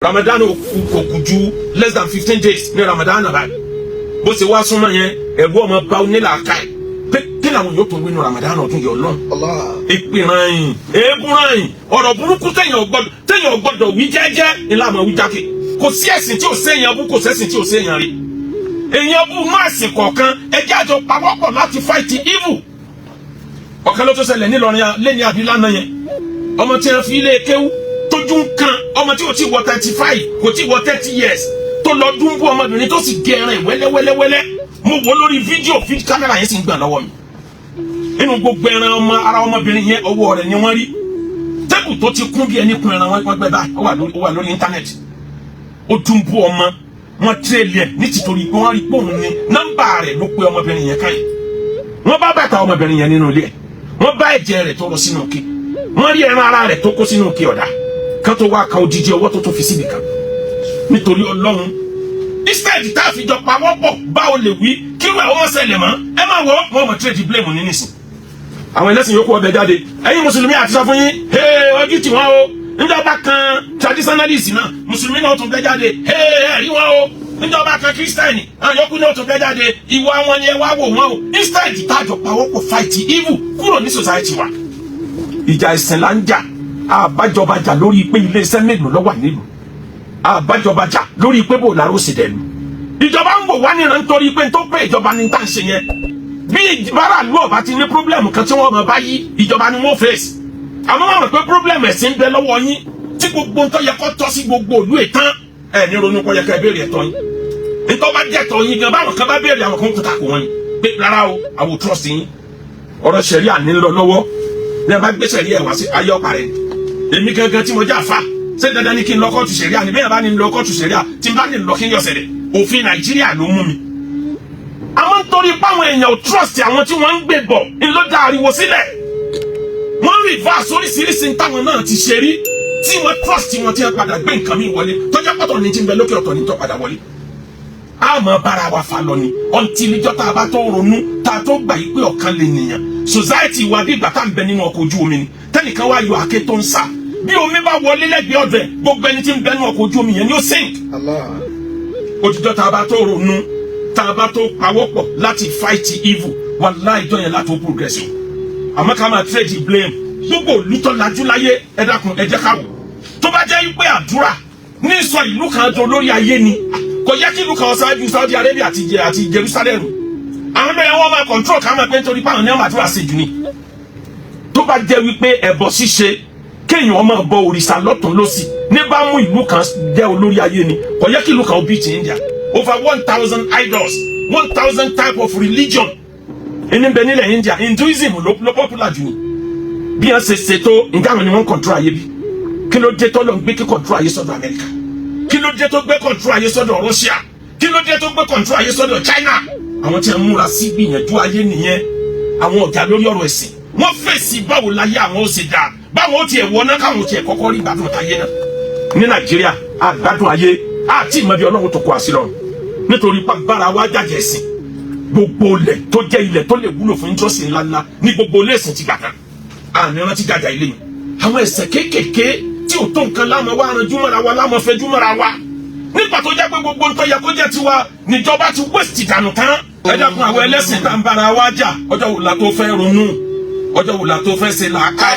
Ramadan kò kù ju less than 15 days ní Ramadan náà báyìí. Bó ṣe wá súnmọ́ yẹn, ẹ̀rú ọmọ bá onílàáká ẹ̀ pé kí làwọn yóò tún wínú Ramadan ọdún yìí. Ọlọ́run, ìpè ràn, èébú ràn, ọ̀rọ̀ burúkú téèyàn gbọ́dọ̀ wí jẹ́jẹ́ ńlá máa wí jákè. Kò sí ẹ̀sìn tí ò séèyàn bú, kò sẹ́sìn tí ò séèyàn rí. Èèyàn bú má ẹ̀sìn kọ̀ọ̀kan. Ẹjẹ́ àjọ pawọ́pọ̀ láti fight evil. Ọ̀kan ló tó ṣẹlẹ̀ nílọrin lẹ́ni àbí lánàá yẹn, ọmọ tí wọ́n fi ilé kéwú tójú ń kan, ọmọ tí kò tí wọ 35, kò tí wọ 30 years, tó lọ dúnbú ọmọbìnrin tó sì gé ẹran wẹ́lẹ́wẹ́lẹ́wẹ́lẹ́. Mo wò lórí fídíò, fídíò kámẹ́rà yẹn sì ń gbọ̀n lọ́wọ́ mi. Nínú gbogbo ẹran ọmọ ara ọmọbìnrin yẹn, ọwọ́ rẹ̀ ni wọ́n rí table tó ti kún bí ẹni kún ẹran. Wọn gbẹ báyìí, ó wà lórí íńtánẹ́ẹ̀tì. Ó dúnbú ọmọ wọn, tírẹ̀lì ẹ̀ ní tìtorí pé wọ́n rí pòun ní nọ́mbà rẹ̀ ló pé ọmọbìnrin yẹn káyìn. Wọ́n bá bàtà ọmọbìnrin yẹn nínú ilé ẹ̀, wọ́n bá ẹ̀jẹ̀ rẹ̀ tó lọ sínú òkè, wọ́n rí ẹran ara rẹ̀ tó kó sínú òkè ọ̀dà kan tó wá ka odidi ọwọ́ tó tó fi síbi kan. Nítorí Ọlọ́run, instead tá a fi jọ pawọ́pọ̀ báwo lè wí kí wọ́n àwọn ṣẹlẹ̀ mọ́, ẹ máa wọ́ wọ́n mọ̀ trade blame ní nísìn. Àwọn ẹlẹ́sìn yòókù ọbẹ̀ jáde, ẹ̀yin mùsùlùmí àti sọ fún yín, ojú tì wọ́n o. Níjọba kan traditionalist náà, mùsùlùmí náà tún bẹ́ jáde, ẹ̀rí wọn o. Níjọba kan kírísítẹ́nì, àwọn yòókù náà tún bẹ́ jáde, ìwà wọn ni ẹ wá wò wọn o. Instead tá a jọ pawọ́pọ̀ fight evil kúrò ní society wa, ìjà ẹ̀sìn là ń jà. Àbájọba jà lórí pé iléeṣẹ́ mélòó ló wà nílùú, àbájọba jà lórí pé bò lára ó sì dẹ̀lu. Ìjọba ń wò wá níran nítorí pé tó pé ìjọba ní tá à ń ṣe yẹn. Bí báráàlú ọba ti ní problem kan tí wọ́n mọ̀ bá yí, ìjọba ni wọ́n face. Àmọ́ wọ́n mọ̀ pé problem ẹ̀sìn ń bẹ lọ́wọ́ yín, tí gbogbo nǹkan yẹ kó tọ́ sí gbogbo ìlú ìtàn ẹ̀ ní ronú kó yẹ ká ẹ béèrè ẹ̀tọ́ yín. Nítorí bá jẹ́ tọ́ yín gan, báwọn kan bá béèrè, àwọn kan tó takò wọ́n yín pé rárá o, àwọn ò trust yín. Ọ̀rọ̀ sẹ̀ríà ní lọ lọ́wọ́. Ní ẹ bá gbé sẹ̀ríà wá sí ayé ọ̀pá rẹ̀, èmi gangan tí mo já fa, ṣé dandan ni kí n lọ kóòtù sẹ̀ríà ni? Bẹ́ẹ̀ bá ní lọ kóòtù sẹ̀ríà, tí n bá ní lọ, kí n yọ sẹ̀rẹ̀? Òfin Nàìjíríà ló mú mi. Àmọ́ nítorí páwọn èèyàn ò trust àwọn tí wọ́n ń gbé bọ̀ ń ló dá ariwo sílẹ̀. Wọ́n reverse oríṣiríṣi táwọn náà ti ṣe rí tí wọ́n trust wọn, tí wọ́n padà gbé nǹkan mi wọlé, tọ́jà pọ̀tọ̀ ní ti ń bẹ lókè, ọ̀tọ̀ ní tó padà wọlé. A máa bára wa fa lọ ni until ìjọ tá a bá tó ronú, tá a tó gbà yí pé ọ̀kan lè nìyàn. Society wa, bí ìgbà tá à ń bẹ nínú ọkọ̀ ojú omi ni, tẹnìkan wá yọ àáké tó ń sá. Bí omi bá wọlé lẹ́gbẹ̀ẹ́ ọ̀dọ̀ ẹ̀, gbogbo ẹni tí ń bẹ nínú ọkọ̀ ojú omi yẹn ni ó sink. Òtítọ́, tá a bá tó ronú, tá a bá tó pawọ́pọ̀ láti fight evil, wàláhì, ìjọ yẹn láti ó progress o. Àmọ́ ká máa trade blame, gbogbo olùtọ́ lajú láyé. Ẹ dákun, ẹ jẹ́ ká wò. Tó bá jẹ́ pé àdúrà ní sọ ìlú kan tó lórí ayé ni, kò yẹ kí ìlú kan ṣáájú Saudi Arabia àti Jerusalem. Àwọn lóye wọn máa control ká máa pé nítorí pé àwọn ní àwọn àdúrà ṣe jù ni. Tó bá jẹ́ wípé ẹbọ ṣíṣe, kéèyàn máa bọ òrìṣà lọ́tún lọ́sì ní bá mú ìlú kan jẹ́ olórí ayé ni, kò yẹ kí ìlú kan ó bí ti India. Over 1,000 idols, 1,000 type of religion ẹni bẹ nílẹ̀ India. Hinduism ló popular jù ní. Bí wọ́n ṣe ṣètò nǹkan, àwọn ni wọ́n ń control ayé. Bí kí ló dé tó lọ ń gbé kí control ayé sọ́dọ̀ Amẹ́ríkà? Kí ló dé tó gbé control ayé sọ́dọ̀ Russia? Kí ló dé tó gbé control ayé sọ́dọ̀ China? Àwọn tí wọ́n múra sí gbìyànjú ayé nìyẹn. Àwọn ọ̀gá lórí ọ̀rọ̀ ẹ̀sìn, wọ́n fèsì báwo láyé àwọn ó ṣe dáa, báwo ó tiẹ̀ wọná, káwọn ó tiẹ̀ kọ́kọ́ rí ìgbádùn táyé náà. Ní Nàìjíríà, àgbádùn ayé àti ìmọ̀bí Ọlọ́run tó kó àṣírọ̀ nítorí bára wa jàjẹ̀ ẹ̀sìn. Gbogbo ilẹ̀ tó jẹ́ ilẹ̀ tó lè wúlò fún industry ńláńlá ní gbogbo ilé ẹ̀sìn ti gbà tán. Àní rántí jàjà ilé yìí, àwọn ẹ̀ṣẹ̀ kéékèèké tí ò tó nǹkan láàmú wa ranjú mọ́ra wa, láàmú fẹjú mọ́ra wa, nígbà tó jẹ́ pé gbogbo ń tó yẹ kó jẹ́ tiwa níjọba ti waste dànù tán. Ẹ dákun, àwọn ẹlẹ́sìn tá ń bára wa jà, ọjọ́ wo la tó fẹ́ ronú? Ọjọ́ wo la tó fẹ́ ṣe làákàyè?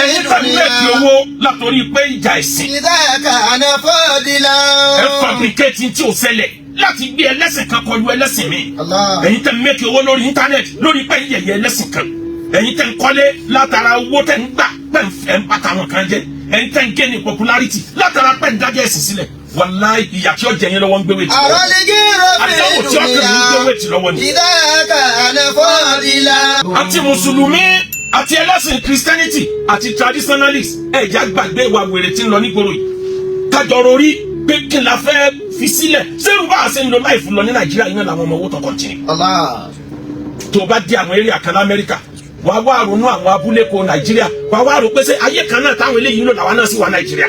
Ẹ̀yin tàbí mẹ́ẹ̀kì owó látòrí pé ìjà ẹ̀sìn, ẹ fabricate tí ò ṣẹlẹ̀ láti gbé ẹlẹ́sìn kan kọlu ẹlẹ́sìn mi. Ẹ̀yin tẹ́ ń make owó lórí íńtánẹ́ẹ̀tì lórí pé yẹ̀yẹ́ ẹlẹ́sìn kan, ẹ̀yin tẹ́ ń kọ́lé látara owó tẹ́ ń gbà pẹ́ ń bàtà àwọn kan jẹ́, ẹ̀yin tẹ́ ń gain popularity látara pẹ́ ń dájẹ́ ẹ̀sìn sílẹ̀, wàláì, ìyà tí ó jẹ yín lọ́wọ́ ń gbé weight lọ́wọ́. Àdánwò tí ó kàn ń gbé weight lọ́wọ́ ni. Àti mùsùlùmí àti ẹlẹ́sìn Christianity àti traditionalist, ẹ̀já gbàgbé wa wèrè tí ń lọ nígboro yìí, kájọ rorí pé kí n la fẹ́ fi sílẹ̀ sẹ́rù bá a ṣe ń lo life lọ ní Nàìjíríà yìí náà làwọn ọmọ owó tán continue. Tó o bá dé àwọn area kan lamẹ́ríkà, wàá wá ronú àwọn abúlé ko Nàìjíríà, wàá wá rò pé ṣé ayé kan náà táwọn eléyìí ń lò làwọn náà sì wà Nàìjíríà.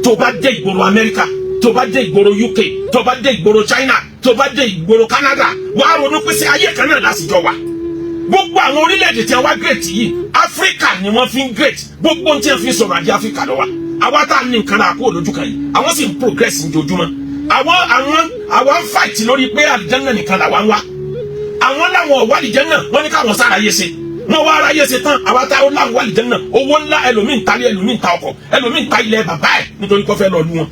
Tó o bá dé ìgboro Amẹ́ríkà, tó o bá dé ìgboro UK, tó o bá dé ìgboro China, tó o bá dé ìgboro Canada, wàá ronú pé ṣé ayé kan náà láti jọ wà. Gbogbo àwọn orílẹ̀-èdè tí wọ́n wá great yìí, Áfíríkà ni wọ́n fi ń great. Gbogbo ohun tí wọ́n fi ń sọ̀rọ̀ ajé, Áfíríkà ló wà. Àwa tá a ní nǹkan náà kúrò lójú kan yìí, àwọn sì ń progress ní ojoojúmọ́. Àwọn ń fight lórí pé àlìjánná nìkan làwa ń wá. Àwọn làwọn ọ̀wá àlìjánná, wọ́n ní káwọn sára yé ṣe, wọ́n wá aráyé ṣe tán. Àwa tá ó láwọn wá àlìjánná, owó ńlá, ẹlòmíì ń talé, ẹlòmíì ń ta ọkọ̀, ẹlòmíì ń ta ilẹ̀ bàbá ẹ̀ nítorí kó fẹ́ lọ lu wọn,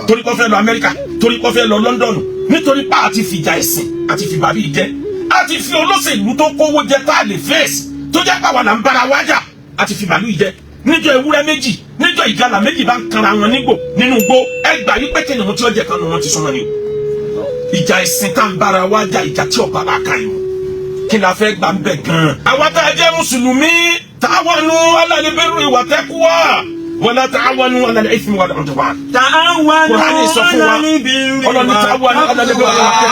torí kó fẹ́ lọ Amẹ́ríkà, torí kó fẹ́ lọ London, nítorí pa àti fìjà ẹ̀sìn àti fi bàbí jẹ́, àti fi olóṣèlú tó kówó jẹ tá a lè fèsì, tó jẹ́ pàwọn là ń bára wájà, àti fi bàálù jẹ. Níjọ́ ewúrẹ́ méjì, níjọ́ ìgalà méjì bá ń kanra wọn nígbò nínú igbó, ẹ gbà yí pé kìnìún tí ó jẹ kan nu wọn ti súnmọ́ ni o. Ìjà ẹ̀sìn tá ń bára wájà, ìjà tí ọba bá ka yìí, kí la fẹ́ gbà ń bẹ̀ gan-an? Àwa tá a jẹ́ mùsùlùmí, ta'awanu 'alal birri wa taqwa wala ta'awanu 'alal ithmi wal 'udwan. Ta'awanu Kùránì sọ fún wa, 'alal birri Ọlọ́ni ta'awanu 'alal birri wa taqwa.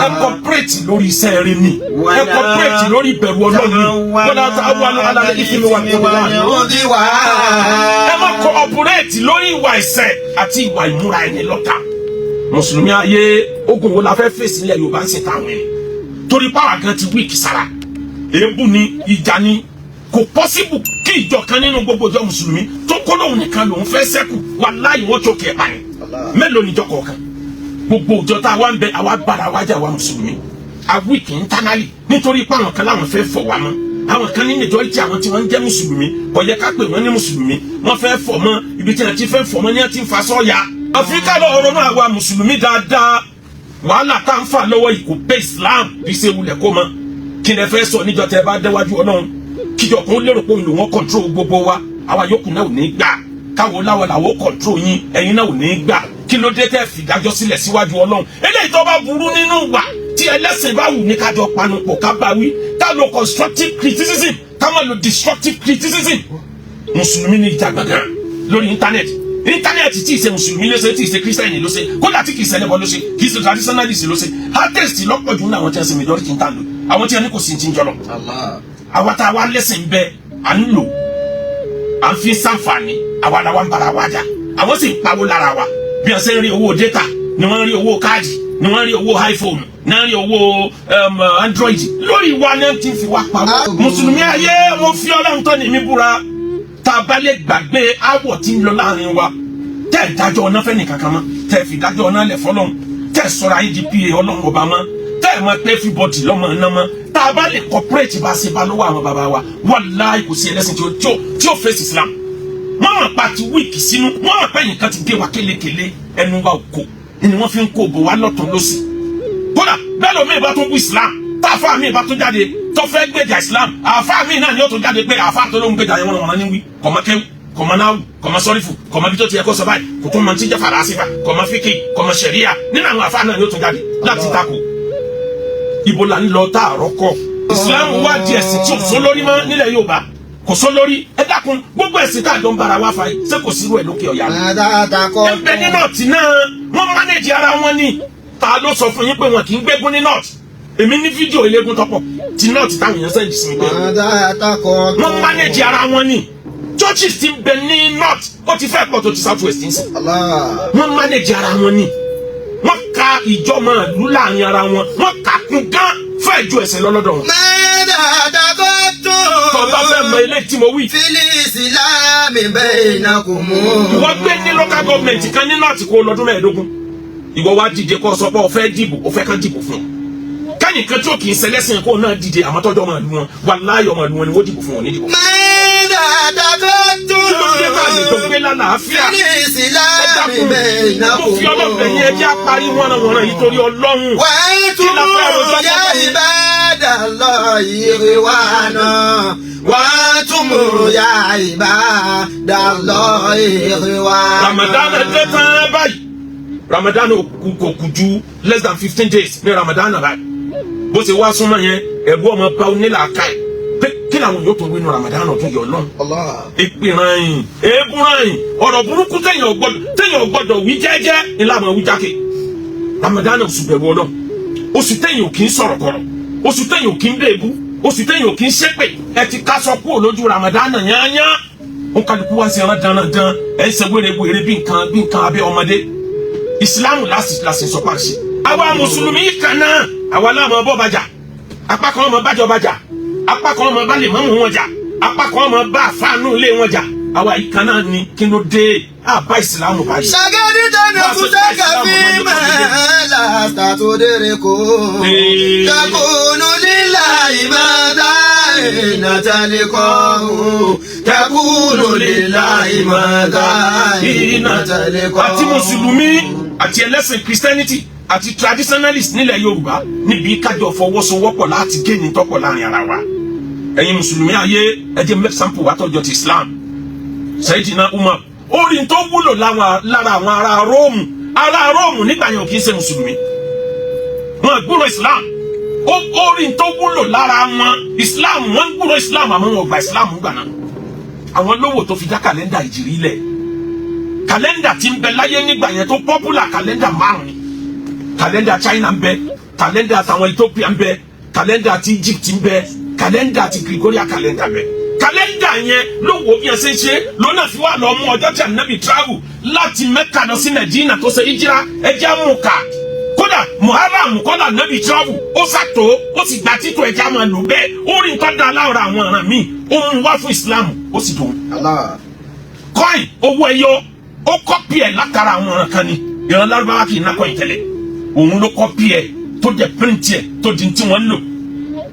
Ẹ cooperate lórí iṣẹ́ rẹ ni, ẹ cooperate lórí ìbẹ̀rù Ọlọ́run ni. Wala ta'awanu 'alal ithmi wal 'udwan. Ẹ má cooperate lórí ìwà ẹ̀ṣẹ̀ àti ìwà ìmúra ẹni lọ́tà. Mùsùlùmí ayé, ogun wo la fẹ́ fèsì ilẹ̀ Yorùbá ń ṣe táwọn ẹni torí power gan ti weak sára? Èébú ni, ìjà ni. Kò possible kí ìjọ kan nínú gbogbo ìjọ mùsùlùmí tó kó lóun nìkan lòun fẹ́ sẹ́kù. Wàláhì, wọ́n tó kẹ̀ báyìí. Mélòó níjọ kọ̀ọ̀kan? Gbogbo ìjọ tá a wá ń bẹ, àwa bára wájà. Wa mùsùlùmí a weak internally nítorí pé àwọn kan láwọn fẹ́ fọ̀ wá mọ́. Àwọn kan ní majority àwọn tí wọ́n ń jẹ́ mùsùlùmí, kò yẹ ká pè wọ́n ní mùsùlùmí. Wọ́n fẹ́ fọ̀ mọ́ ibi tí wọ́n ti fẹ́ fọ̀ mọ́ ní wọ́n ti ń fa sọ́ọ̀yà. Àfi ká lọ ronú àwa mùsùlùmí dáadáa. Wàhálà tá à ń fà lọ́wọ́ yìí kò pé Islam bí ṣe wulẹ̀ kó mọ́. Kí lẹ fẹ́ sọ níjọ́ tẹ bá déwájú Ọlọ́run? Kíjọ kan lérò pé òun lò wọ́n control gbogbo wa, àwa yòókù náà ò ní gbà. Káwo láwọ làwọ control yín, ẹ̀yin náà ò ní gbà. Kí ló dé tẹ́ fìdájọ́ sílẹ̀ síwájú Ọlọ́run? Eléyìí tó bá burú nínú wà tí ẹlẹ́sìn bá wù ní kájọ panupọ̀, ká bá wí, ká lo constructive criticism, ká má lo destructive criticism. Mùsùlùmí ní ìjà gbọ̀ngàn lórí íńtánẹ́ẹ̀tì. Íńtánẹ́ẹ̀tì tí ì ṣe mùsùlùmí ló ṣe, tí ì ṣe kírísítẹ́nì ló ṣe, kódà tí kì í ṣẹlẹ́bọ ló ṣe, kì í ṣe traditionalist ló ṣe. Atheist lọ́pọ̀ jù ní àwọn tí wọ́n ṣe majority ń tàn lò, àwọn tí wọ́n ní kò sí ti ń jọlọ. Àwa tá a wá lẹ́sìn bẹ, à ń lò, à ń fi ṣàǹfààní, àwa la wa ń bara wa jà, àwọn sì ń pawó lára wa. Bí wọ́n ṣe ń rí owó data ni wọ́n ń rí owó káàdì, ni wọ́n ń rí owó iPhone, ní wọ́n ń rí owó Android lórí wa ní wọ́n ti fi wá pawó. Mùsùlùmí ayé, mo fi Ọlọ́run tó ní mi búra, tá a bá lè gbàgbé áwọ̀ tí ń lọ láàrin wa, tẹ́ ẹ̀ dájọ́ ọ̀nà fẹ́ nìkan kan mọ́, tẹ́ ẹ̀ fi dájọ́ ọ̀nà lẹ̀ fọlọ́run, tẹ́ ẹ̀ sọ̀rọ̀ ayé di pa Ọlọ́run ọba mọ́, tẹ́ ẹ̀ máa pẹ́ everybody lọ́mọ iná mọ́, tá a bá lè cooperate bá ṣe bá lọ́wọ́ àwọn bàbá wa, wàláhì, kò sí ẹlẹ́sìn tí ó face Islam. Wọ́n mọ̀ pa ti weak sínú, wọ́n mọ̀ pé nǹkan ti gé wa kélekèlé, ẹnu wa ò kò ni wọ́n fi ń kó bò wá lọ́tún lọ́sì. Kódà bẹ́ẹ̀ lómi ìbá tó bú Islam, táàfà mi ìbá tó jáde tó fẹ́ gbèjà Islam, àfà mi náà ni ó tó jáde pé àfà tó ló ń gbèjà yẹn, wọ́n wọn ní wí kọ̀mọ́ kéwù, kọ̀mọ́ náwù, kọ̀mọ́ sọ́rífù, kọ̀mọ́ bí tó ti yẹ kó sọ báyìí, kò tó mọ tí jẹ́ fàlàsífà, kọ̀mọ́ fíkì, kọ̀mọ́ sẹ̀ríà. Nínú àwọn àfà náà ni ó tó jáde láti takò. Ibo là ń lọ tá àrọ́ kọ́? Islam wá di ẹ̀sìn tí ò sọ lórí mọ́ nílẹ̀ Yorùbá, kò sọ lórí. Ẹ dákun, gbogbo ẹ̀sìn tá a jọ ń bára wá fa yìí, ṣé kò sírú ẹ̀ lókè ọ̀yà ni? Ẹ bẹ ní North náà, wọ́n manage ara wọn ni. Ta ló sọ fún yín pé wọn kì í gbégún ní North? Èmi ní fídíò eléégún tọpọ ti North táwọn èèyàn send sí mi pé wọ́n manage ara wọn ni. Churches ti ń bẹ ní North, ó ti fẹ́ pọ̀ tó ti South West ń sìn. Wọ́n manage ara wọn ni. Wọ́n ka ìjọmọ̀ ìlú láàrin ara wọn, wọ́n kà kún gán fẹ́ẹ̀ ju ẹ̀sìn lọ́lọ́dọ̀ wọn. Tọ́ba fẹ́ mọ ilé tí mo wí. Fil Islami bainakum. Ìwọ gbé ní local government kan ní North kó lọ́dún 15, ìwọ wá dìde kó sọ pé o fẹ́ dìbò, o fẹ́ kán dìbò fún ọ. Kẹ́yìn kan tí ó kì í ṣẹlẹ́sìn kó náà dìde, àmọ́ tọ́jú ọmọ ìlú wọn, wàláhì, ọmọ ìlú wọn ni wọ́n dìbò fún wọn ní dìbò. Mada takọ́tún. Kí ló dé tá a lè tó gbé lálàáfíà? Fil Ẹ Islami dákun, bainakum. mo fi Ọlọ́run yẹn, ẹ jẹ́ àparí wọ́nranwọ̀nran yìí torí Ọlọ́run. Wa antum Kí la fẹ́ rojọ́ ya sọ́kàn? ibadallahi ikhwana. Wa antum ya ibadallahi ikhwana. Ramadan dé tán báyìí. Ramadan kò kù ju less than 15 days ní Ramadan báyìí. Bó ṣe wá súnmọ́ yẹn, ẹ̀rú ọmọ bá onílà ká ẹ̀ pé kí làwọn yóò tó wínú Ramadan ọdún yìí? Ọlọ́run, èpè ràn, èébú ràn, ọ̀rọ̀ burúkú téèyàn gbọ́dọ̀ wí jẹ́jẹ́ ní láàmú wí jákè. Ramadan, oṣù bẹ̀rù Ọlọ́run, oṣù téèyàn ò kì í sọ̀rọ̀ kọ̀rọ̀, oṣù téèyàn ò kì í bèèbú, oṣù téèyàn ò kì í ṣépè. Ẹ ti kásọ kúrò lójú Ramadan yányá, ó kálukú wá sí ẹran dandan, ẹ ń ṣe wéré bí nǹkan bí nǹkan abẹ́ ọmọdé. Ìsìláàmù láti láti sọ pàṣẹ. Àwa mùsùlùmí kan náà, àwa náà mọ bọ́ bàjá, apá kan mọ bájọ bàjá, apá kan mọ bá lè mọ́mú wọn jà, apá kan mọ bá àfáànù ilé wọn jà, Àwa yìí kan náà ni. Kí ló dé àbá ìsìlámù báyìí? شغلت نفسك فيما لست تدركه. تكون لله ماذا حين تلقاه، تكون لله ماذا حين تلقاه. Àti mùsùlùmí àti ẹlẹ́sìn Christianity àti traditionalist nílẹ̀ Yorùbá, níbi kájọ fọwọ́sowọ́pọ̀ láti géènì tọ́pọ̀ láàrin ara wa. Ẹ̀yin mùsùlùmí ayé, ẹ jẹ́ mẹ́sàmpù wà tọ́jọ́ ti Islam. Sayyidina Umar orin tó wúlò lára àwọn ará Róòmù. Ará Róòmù nígbà yẹn ò kì í ṣe mùsùlùmí, wọn gbúrò Islam. Orin tó wúlò lára wọn Islam, wọn gbúrò Islam, àmọ́ wọn ò gba Islam gbà náà. Àwọn lówó tó fi dá kàlẹ́ndà ìjìrí lẹ̀. Kàlẹ́ndà tí ń bẹ láyé nígbà yẹn tó popular, kàlẹ́ndà márùn ni. Kàlẹ́ndà China ń bẹ, kàlẹ́ndà tàwọn Ethiopia ń bẹ, kàlẹ́ndà ti Egypt ń bẹ, kàlẹ́ndà ti Gregorian kàlẹ́ndà ń bẹ. Kàlẹ́ndà yẹn ló wo bí ẹ ṣe ń ṣe lónà fi wá lọ mú ọjọ́ tí Ànábì travel láti Mẹ́kà lọ sí Nàìjíríà tó ṣe ìjìrá. Ẹjẹ́ mú ká kódà Muharram kọ́lá Ànábì travel, ó sàtó, ó sì gba títò, ẹjẹ́ máa lò bẹ́ẹ̀. Ó rí nǹkan dá láwùrọ̀ àwọn ọ̀ràn míì, ó mú wá fún Islam, ó sì dùn. Allah. Coin, owó ẹyọ, ó copy ẹ̀ látara àwọn ọ̀ràn kan ni. Ìran Lárúbáwá kì í ná coin tẹ́lẹ̀, òun ló copy ẹ̀ tó jẹ́ print ẹ̀ tó di tí wọ́n ń lò.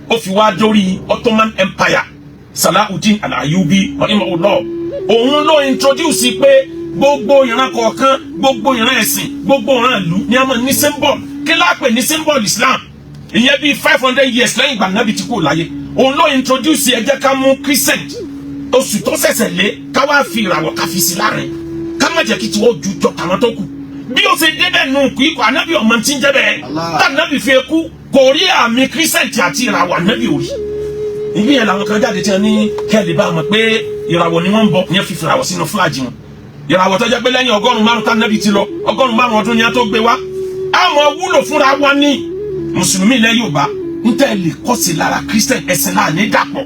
Ó fi wá dórí Ottoman Empire. Salahudeen Al-Ayyubi rahimahullah, òun ló introduce pé gbogbo ìran kọ̀ọ̀kan, gbogbo ìran ẹ̀sìn, gbogbo ìran ìlú ní a máa ní symbol. Kí la pè ní symbol Islam? Ìyẹn bíi 500 years lẹ́yìn ìgbà Nábì tí kò láyé, òun ló introduce ẹ jẹ́ ká mú crescent, oṣù tó ṣẹ̀ṣẹ̀ lé, ká wá fi ìràwọ̀ ká fi sí láàrin, ká má jẹ́ kí tiwọ́ ju jọ tàwọn tó kù. Bí ó ṣe débẹ̀ nù kú ikọ̀ Ànábì ọmọ tí ń jẹ́ bẹ́ẹ̀. Allah. Tá Ànábì fi kú, kò rí àmì crescent àti ìràwọ̀. Ànábì ò rí. Ibi yẹn làwọn kan jáde tí wọn ní kẹ́lẹ́ bá mọ̀ pé ìràwọ̀ ni wọ́n ń bọ̀. Yẹn fi ìràwọ̀ sínú flag wọn, ìràwọ̀ tó jẹ́ pé lẹ́yìn 500 tá Ànábì ti lọ, 500 ọdún ni a tó gbé wá. Àmọ́ wúlò fúnra wa ní mùsùlùmí ilẹ̀ Yorùbá ń tẹ́ lè kọ́ sí lára Christian. Ẹ̀sìn náà ní dàpọ̀.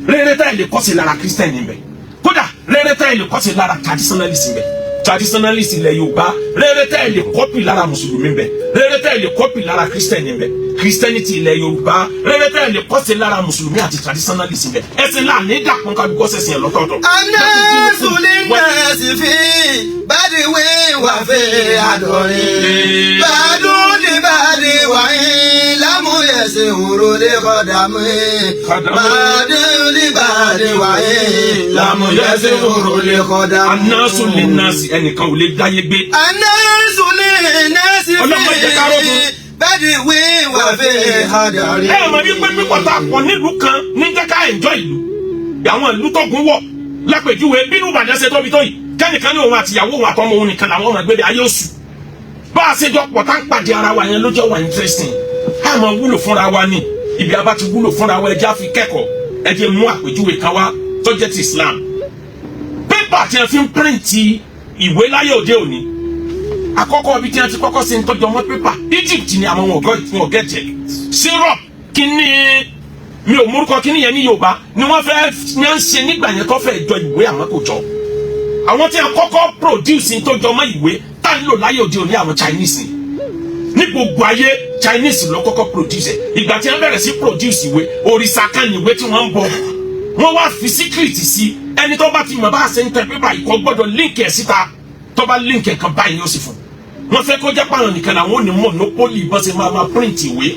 Rere tẹ́ lè kọ́ sí lára Christian níbẹ̀, kódà rere tẹ́ lè kọ́ sí lára traditionalist níbẹ̀, traditionalist ilẹ̀ Yorùbá, rere tẹ́ lè copy lára mùsùlùmí níbẹ̀, rere tẹ́ lè copy lára Christian níbẹ̀, Christianity ilẹ̀ Yorùbá, rere tẹ́ lè kọ́ sí lára mùsùlùmí àti traditionalist níbẹ̀. Ẹ̀sìn náà ní dàpọ̀, kálukú ṣẹ̀sìn ẹ̀ lọ́tọ̀ọ̀tọ̀. الناس للناس في بدو وفي حضر، بعض لبعض وإن لم يشعروا لخدم، بعض لبعض وإن لم يشعروا لخدم. الناس للناس, ẹnìkan ò lè dáyé gbé. الناس للناس Ọlọ́mọ jẹ́ ká rọ́gùn. في بدو وفي حضر. Ẹ mọ̀ wípé pípọ̀ tá a pọ̀ nílùú kan ní jẹ́ ká enjoy ìlú. Àwọn ìlú tógun wọ̀ lápèjúwe, bínú Ìbàdàn ṣe tóbi tó yìí, kẹ́nìkan ní òun àtìyàwó òun àtọmọ òun nìkan làwọn ọmọ ẹgbẹ́ ayé oṣù. Bá a ṣe jọ pọ̀ tá ń pàdé ara wa yẹn ló jẹ́ wà interesting. A máa wúlò fúnra wa ní ibi a bá ti wúlò fúnra wa. Ẹ jẹ́ á fi kẹ́kọ̀ọ́. Ẹ jẹ́ mú àpèjúwe kan wá tó jẹ́ ti Islam. Pépà tí a fi ń print ìwé láyé òde òní, àkọ́kọ́ ibi tí a ti kọ́kọ́ ṣe ń tọ́jú ọmọ pépà, Egypt ni. Àwọn wọn gẹ̀jẹ̀ syrup kíní, mi ò múrúkọ kíní yẹn ní Yorùbá, ni wọ́n fẹ́ ní à ń ṣe nígbà yẹn tó fẹ́ jọ ìwé, àmọ́ kò jọ. Àwọn tí a kọ́kọ́ produce tó jọ mọ́ ìwé tá ń lò láyé òde òní, àwọn Chinese ni. Ní gbogbo ayé, Chinese ló kọ́kọ́ produce ẹ̀. Ìgbà tí wọ́n bẹ̀rẹ̀ sí produce ìwé, òrìṣà kan ní ìwé tí wọ́n ń bọ. Wọ́n wá fi secret sí. Ẹni tó bá ti mọ̀ bá a ṣe ń tẹ pépà yìí kò gbọ́dọ̀ leak ẹ̀ síta. Tó bá leak ẹ̀ kan báyìí, yóò sì fún wọ́n fẹ́ kó jẹ́ pààrọ̀ nìkan làwọn ò ní monopoly bọ́n ṣe máa máa print ìwé.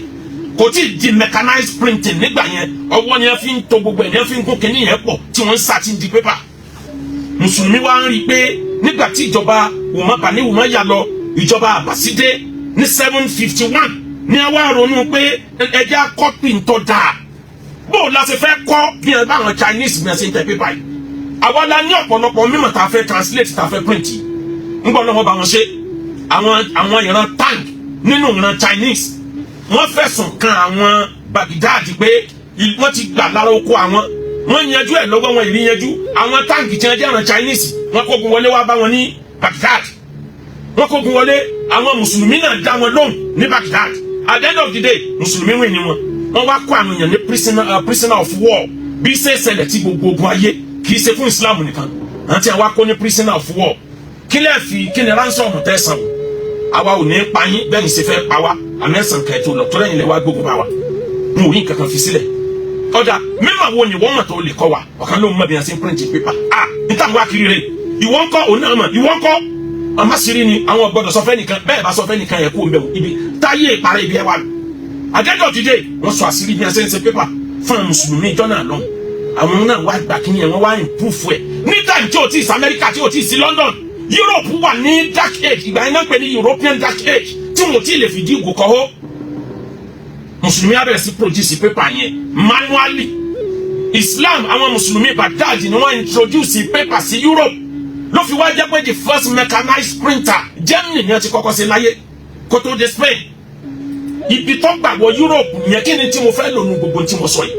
Kò tí ì di mechanized printing nígbà yẹn. Ọwọ́ ni wọ́n fi ń to gbogbo ẹ̀, ni wọ́n fi ń gún kinní yẹn pọ̀ tí wọ́n ń sá tí ń di pépà. Mùsùlùmí wa ń rí i pé nígbà tí ìjọba Umar Bani Umayya lọ, ìjọba Àbàsídé ní 751, ní ẹ wá ronú pé ẹjẹ́ copy ń tọ́ dáa. Bó o la ṣe fẹ́ kọ́ bí ẹ bá àwọn Chinese bí ẹ ṣe ń tẹ pépà yìí? Àwa la ní ọ̀pọ̀lọpọ̀ mímọ̀ tá a fẹ́ translate, tá a fẹ́ print yìí. Ń gbọ́ lọ́wọ́ bá wọn ṣe. Àwọn ìran Tang nínú ìran Chinese, wọ́n fẹ̀sùn kan àwọn Baghdad pé wọ́n ti gbà lára oko àwọn. Wọ́n yanjú ẹ̀ lọ́wọ́ wọn ìrí yanjú. Àwọn Tang tí wọ́n jẹ́ ìran Chinese, wọ́n kógun wọlé wá bá wọn ní Baghdad. Wọ́n kógun wọlé, àwọn mùsùlùmí náà dá wọn lóhùn ní Baghdad. At the end of the day, mùsùlùmí wìn ní wọn. Wọ́n wá kó àwọn èèyàn ní prisoner of war. Bí ṣe ṣẹlẹ̀ tí gbogbo ogun ayé, kì í ṣe fún Islam nìkan. Àti àwa kó ní prisoner of war, kí lẹ́ẹ̀ fi kí ni ransom tẹ̀sán o? Àwa ò ní pa yín bẹ́ẹ̀ ni ṣe fẹ́ pa wá, àmì ẹ̀sán kẹ́ẹ̀tọ́ lọ tó lẹ́yìn lẹ́ wá gbógun bá wa. N ò rí nǹkan kan fi sílẹ̀. Ọ̀dà mímọ̀ wo ni wọ́n mọ̀ tó lè kọ́ wa? Ọ̀kan ló ń mọ̀ bí wọ́n ṣe ń print paper. Ah, níta Níta wá kiri rè, ìwọ ńkọ́? Òun náà mọ̀. Ìwọ ńkọ́? Àmásìrí ni àwọn gbọ́dọ̀ sọ fẹ́ nìkan. Bẹ́ẹ̀ bá sọ fẹ́ nìkan yẹ kó o mbẹ́ o, ibi táyé ìparẹ́ ibi ẹ wà. Àjẹjọ ti dé, wọ́n sọ àṣírí bí wọ́n ṣe ń ṣe pépà fún àwọn mùsùlùmí ìjọ náà lọ. Àwọn náà wá gbà kí ni ẹ, wọ́n wá improve ẹ̀ ní time tí o ti sí Amẹ́ríkà, tí o ti sí London. Europe wà ní dark age ìgbà yẹn náà, pè ní European dark age, tí wọn ò tí ì lè fìdí ìgò kọ́ hó. Mùsùlùmí á bẹ̀rẹ̀ sí produce paper yẹn manually. Islam, àwọn mùsùlùmí Baghdad ni wọ́n introduce paper sí Europe, ló fi wá jẹ́ pé the first mechanized printer, Germany ni wọ́n ti kọ́kọ́ ṣe láyé kó tó dé Spain. Ibi tó gbà wọ Europe yẹn, kí ni tí mo fẹ́ lò nu gbogbo tí mo sọ yìí?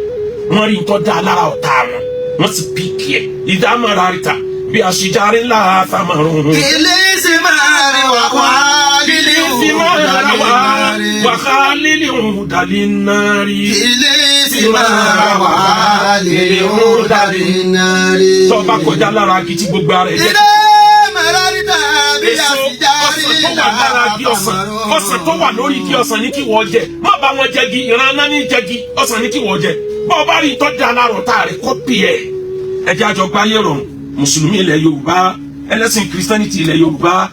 Wọ́n rí nǹkan dá lára ọ̀tá wọn, wọ́n sì pick ẹ̀ ìdámọ̀ra ríta bí aṣíjáre ńlá famarun. Kìlí sì máa rí wà wá Kìlì fi máa wà wàhálìlì ń dalí náà rí. Kìlí sì máa wà lè ń dàbí náà rí. Tó bá kọjá lára akitì, gbogbo ara ẹ̀ jẹ́ Ilé mẹ́rẹ́rìndà bí èso àṣìjárí ọsàn tó wà lára igi ọsàn, ọsàn tó wà lórí igi ọsàn ní kí wọ́n jẹ. Má bá wọn jẹgi ìran náà ní jẹgi ọsàn ní kí wọ́n jẹ. Bọ́ ọ bá rí ìtọ́jú alárọ̀ tá a rẹ̀ copy ẹ̀. Ẹ jẹ́ àjọ gbáyé rọrùn. Mùsùlùmí ilẹ̀ Yorùbá, ẹlẹ́sìn Christianity ilẹ̀ Yorùbá,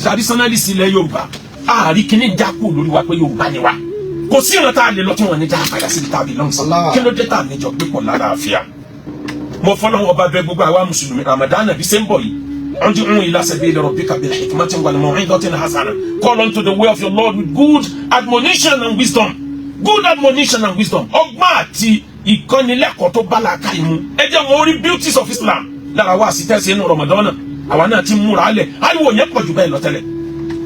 traditionalist ilẹ̀ Yorùbá, àárí kíní jákò lórí wa pé Yorùbá ni wa. Kò sí ìran tá a lè lọ tí wọ́n ní já padà síbi tá a belong sí. Allah. Kí ló dé tá a níjọ pé pọ̀ lálàáfíà? Mo fọlọ́wọ́ ọba bẹ gbogbo àwa mùsùlùmí. Ramadan bí ṣe ń bọ̀ yìí, ud'u ila sabili rabbika bil hikmati wal maw'izati hasana. Call unto the way of your Lord with good admonition and wisdom, good admonition and wisdom, ọgbọ́n àti ìkọ́nilẹ́kọ̀ọ́ tó bá làákàyè mu. Ẹ jẹ́ wọn orí beauties of Islam lára wa sí tẹ́sí inú Ramadan. Àwa náà ti múra lẹ̀. Ariwo yẹn pọ̀ jù bẹ́ẹ̀ lọ tẹ́lẹ̀.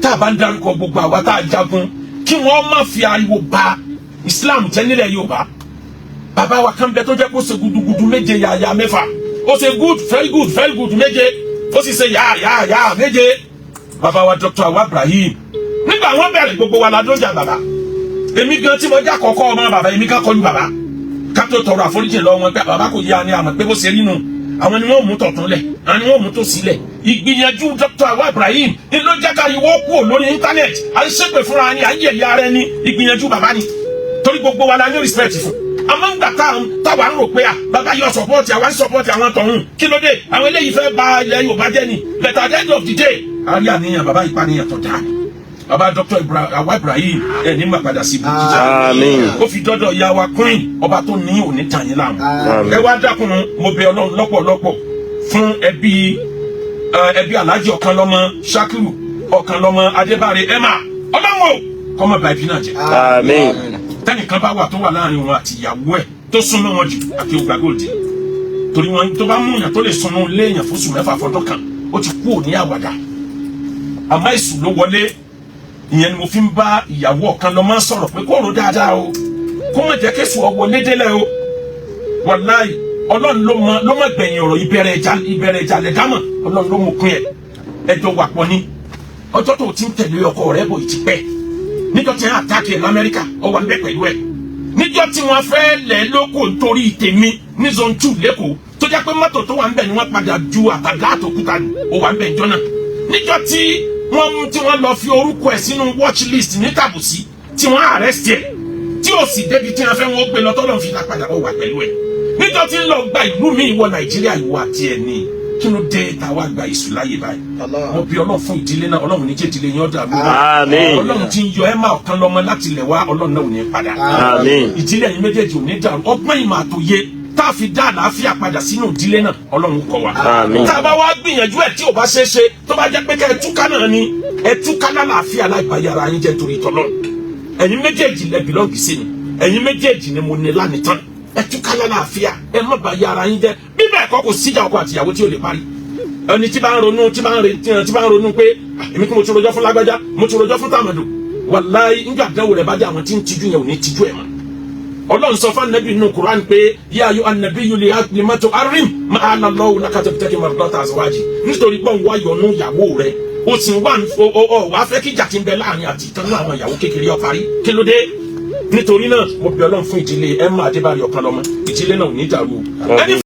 Tá a bá ń darúkọ gbogbo àwa tá a jagun, kí wọ́n má fi ariwo ba Islam jẹ́ nílẹ̀ Yorùbá. Bàbá wa kan bẹ tó jẹ́ kó ṣe gudugudu méje yàyà mẹ́fà. Ó ṣe good, very good, very good méje, ó sì ṣe yà yà yà méje. Bàbá wa Dr. Awa Ibrahim, nígbà wọn bẹ̀rẹ̀, gbogbo wa la dójà bàbá. Èmi gan tí mo já kọ́kọ́ ọmọ bàbá, èmi kan kọlu bàbá ká tó tọrọ àforíjì lọ wọn pé bàbá kò yá ni. Àmọ́ pé bó ṣe rí nu, àwọn ni wọ́n mú tọ̀tún lẹ̀, àwọn ni wọ́n mú tó sílẹ̀. Ìgbìyànjú Dr. Awa Ibrahim ni ló jẹ́ ká ìwọ́ kúrò lórí internet. À ń ṣépè fúnra ni, à ń yẹ̀yẹ́ ara ẹni. Ìgbìyànjú bàbá ni, torí gbogbo wa la ní respect fún. Àmọ́ ńgbà táwa ń rò pé à bàbá yọ support, àwa ń support àwọn tọ̀hún, kí ló dé? Àwọn eléyìí fẹ́ ba ilẹ̀ Yorùbá jẹ́ ni. But at the end of the day, àrí àníyàn bàbá, ìpànìyàn tó dáa ni. Bàbá Dr. Awa Ibrahim, ẹ ní máa padà sí ibùdó jíjà. Àmín. Ó fi dọ́dọ̀ ìyá wa queen, ọba tó ní òní tàn yín láàmú. Àmín. Ẹ wá dákun, mo bẹ̀ Ọlọ́run lọ́pọ̀lọpọ̀ fún ẹbí ẹbí Alhaji Ọ̀kanlọ́mọ Shakiru Ọ̀kanlọ́mọ Adébáre Emma. Ọlọ́run o, kọ́mọ bàbí náà jẹ́. Àmín. Tẹnìkan bá wà tó wà láàrin wọn àti ìyàwó ẹ̀ tó súnmọ́ wọn jù àti ògbàgbọ́dì, torí wọn tó bá mú yàn tó lè súnmọ́ léèyàn fóṣù 6 fọdún kan, ó ti kú òní àwàdà. Àmọ́ èṣù ló wọlé. Ìyẹn ni mo fi ń bá ìyàwó Ọ̀kanlọ́mọ sọ̀rọ̀ pé kó rò dáadáa o, kó má jẹ́ kéṣù ọ wọlé délẹ̀ o. Wàláì, Ọlọ́run ló mọ, ló mọ gbẹ̀yìn ọ̀rọ̀. Ìbẹ̀rẹ̀ ìjà, ìbẹ̀rẹ̀ ìjà lẹ̀ dámọ̀. Ọlọ́run ló mú pín ẹ̀. Ẹjọ́ wà pọ̀ ní ọjọ́ tó o ti ń tẹ̀lé ọkọ rẹ bọ̀ ìtìpẹ́. Níjọ́ tí wọ́n attack ẹ̀ lamẹ́ríkà, ọ wà ń bẹ pẹ̀lú ẹ̀. Níjọ́ tí wọ́n fẹ́ lẹ̀ lóko nítorí tèmi ní zone 2 lẹ́kọ̀ọ́, tó jẹ́ pé mọ́tò tó wà ń bẹ̀ ni wọ́n padà ju àtàgá àtòkúta nù, ó wà ń bẹ̀ níjọ́ náà. Níjọ́ tí wọ́n tí wọ́n lọ fi orúkọ ẹ̀ sínú watch list ní tàbùsí, tí wọ́n arrest ẹ̀, tí ò sì débi tí wọ́n fẹ́ wọ́n gbé lọ, tọ́lọ́ fi dá padà, ó wà pẹ̀lú ẹ̀. Níjọ́ tí ń lọ gba ìlú mi ìwọ Nàìjíríà, ìwọ àti ẹ̀ ní. Kí ló dé táwa gba ìsù láyé báyìí? Mo bí Ọlọ́run fún ìdílé náà. Ọlọ́run ní jẹ́ ìdílé yẹn ọ̀dà lórí. Àmín. Ọlọ́run tí ń yọ ẹ́ máa ọ̀kan lọ́mọ láti ilẹ̀ wá, Ọlọ́run náà ò ní padà. Àmín. Ìdílé ẹ̀yin méjèèjì ò ní dàrú. Ọgbọ́n ìmọ̀ àtòye tá a fi dá àlàáfíà padà sínú ìdílé náà, Ọlọ́run kọ́ wa. Àmín. Tá a bá wá gbìyànjú ẹ̀ tí ò bá ṣeé ṣe, tó bá jẹ́ pé kẹ́ ẹ túká náà ni, ẹ túká lálàáfíà láì bá yàrá yín jẹ́ torí tọ́lọ́run. Ẹ̀yin méjèèjì lẹ belong sí mi, ẹ̀yin méjèèjì ni mo ní lánìtàn. Ẹ túká lálàáfíà, ẹ má bá yàrá yín jẹ́. Bí bẹ́ẹ̀ kọ́, kò síjà ọkọ àtìyàwó tí ò lè parí. Ẹni tí bá ń ronú, tí bá ń ronú pé, "Ah, èmi kí mo ti rojọ́ fún lágbájá, mo ti rojọ́ fún tàmàdù," wàláyé, nígbà àdánwò rẹ̀ bá dé, àwọn tí ń tijú yẹn ò ní tijú ẹ̀ mọ́. Ọlọ́run sọ fún anabi nínú Quran pé, yā ayyuhan nabiyyu lima tuharrimu mā ahallallahu laka tabtaghi mardāta azwāji. Nítorí pé òun wá yọnu ìyàwó rẹ̀, ó sì wá ọ wá fẹ́ kíjà ti ń bẹ láàrin àti ìtọ́nú àwọn ìyàwó kékeré ọ parí. Kí ló dé? Nítorí náà, mo bẹ̀ Ọlọ́run fún ìdílé Emma Adébárí Ọ̀kanlọ́mọ. Ìdílé náà ò ní dàrú o. Ẹni